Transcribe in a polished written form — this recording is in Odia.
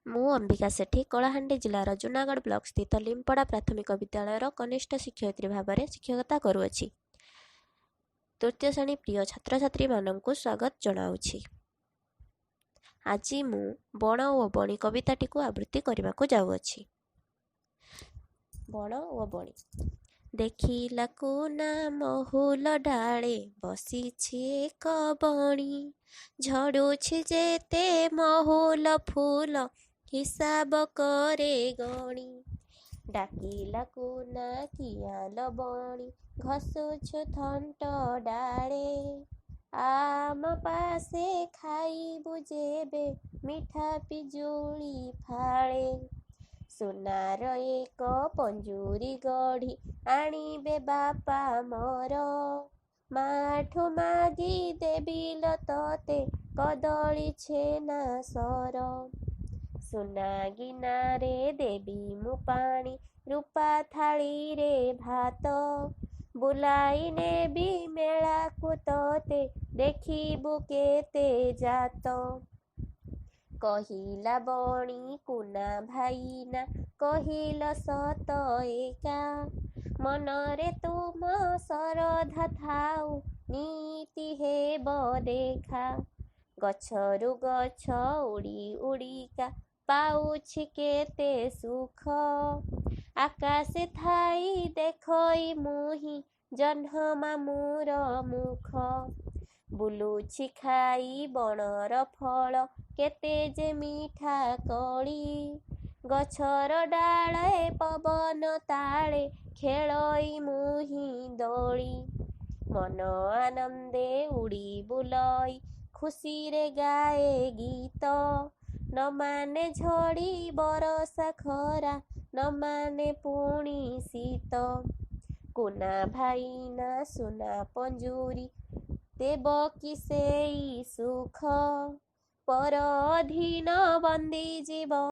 ମୁଁ ଅମ୍ବିକା ସେଠୀ, କଳାହାଣ୍ଡି ଜିଲ୍ଲାର ଜୁନାଗଡ଼ ବ୍ଲକ ସ୍ଥିତ ଲିମପଡ଼ା ପ୍ରାଥମିକ ବିଦ୍ୟାଳୟର କନିଷ୍ଠ ଶିକ୍ଷୟିତ୍ରୀ ଭାବରେ ଶିକ୍ଷକତା କରୁଅଛି। ତୃତୀୟ ଶ୍ରେଣୀ ପ୍ରିୟ ଛାତ୍ରଛାତ୍ରୀମାନଙ୍କୁ ସ୍ୱାଗତ ଜଣାଉଛି। ଆଜି ମୁଁ ବଣ ଓ ବଣି କବିତାଟିକୁ ଆବୃତ୍ତି କରିବାକୁ ଯାଉଅଛି। ବଣ ଓ ବଣି। ଦେଖିଲା କୁନା ମହୁଲ ଡାଳେ ବସିଛି ଏକ ବଣି, ଝଡ଼ୁଛି ଯେତେ ମହୁଲ ଫୁଲ ହିସାବ କରେ ଗଣି। ଡାକିଲା କୁନା, କିଆଁଲୋ ବଣି, ଘସୁଛୁ ଥଣ୍ଟ ଡାଳେ, ଆମ ପାଶେ ଖାଇବୁ ଯେବେ ମିଠା ପିଜୁଳି ଫାଳେ। ସୁନାର ଏକ ପଞ୍ଜୁରୀ ଗଢ଼ି ଆଣିବେ ବାପା ମୋର, ମାଠୁ ମାଗି ଦେବି ଲୋ ତୋତେ କଦଳୀ ଛେନା ସର। ସୁନା ଗିନାରେ ଦେବି ମୁଁ ପାଣି, ରୂପା ଥାଳିରେ ଭାତ, ବୁଲାଇ ନେବି ମେଳାକୁ ତୋତେ ଦେଖିବୁ କେତେ ଜାତ। କହିଲା ବଣି, କୁନା ଭାଇନା, କହିଲ ସତ ଏକା, ମନରେ ତୁମ ଶରଧା ଥାଉ ନିତି ହେବ ଦେଖା। ଗଛରୁ ଗଛ ଉଡ଼ି ଉଡ଼ିକା ପାଉଛି କେତେ ସୁଖ, ଆକାଶେ ଥାଇ ଦେଖଇ ମୁହିଁ ଜହ୍ନ ମାମୁଁର ମୁଖ। ବୁଲୁଛି ଖାଇ ବଣର ଫଳ କେତେ ଯେ ମିଠା କଳି, ଗଛର ଡାଳେ ପବନ ତାଳେ ଖେଳଇ ମୁହିଁ ଦୋଳି। ମନ ଆନନ୍ଦେ ଉଡ଼ି ବୁଲଇ ଖୁସିରେ ଗାଏ ଗୀତ, ନ ମାନେ ଝଡ଼ି ବରଷା ଖରା ନ ମାନେ ପୁଣି ଶୀତ। କୁନା ଭାଇନା ସୁନା ପଞ୍ଜୁରୀ ଦେବ କି ସେଇ ସୁଖ, ପର ଅଧୀନ ବନ୍ଦୀ ଜୀବ।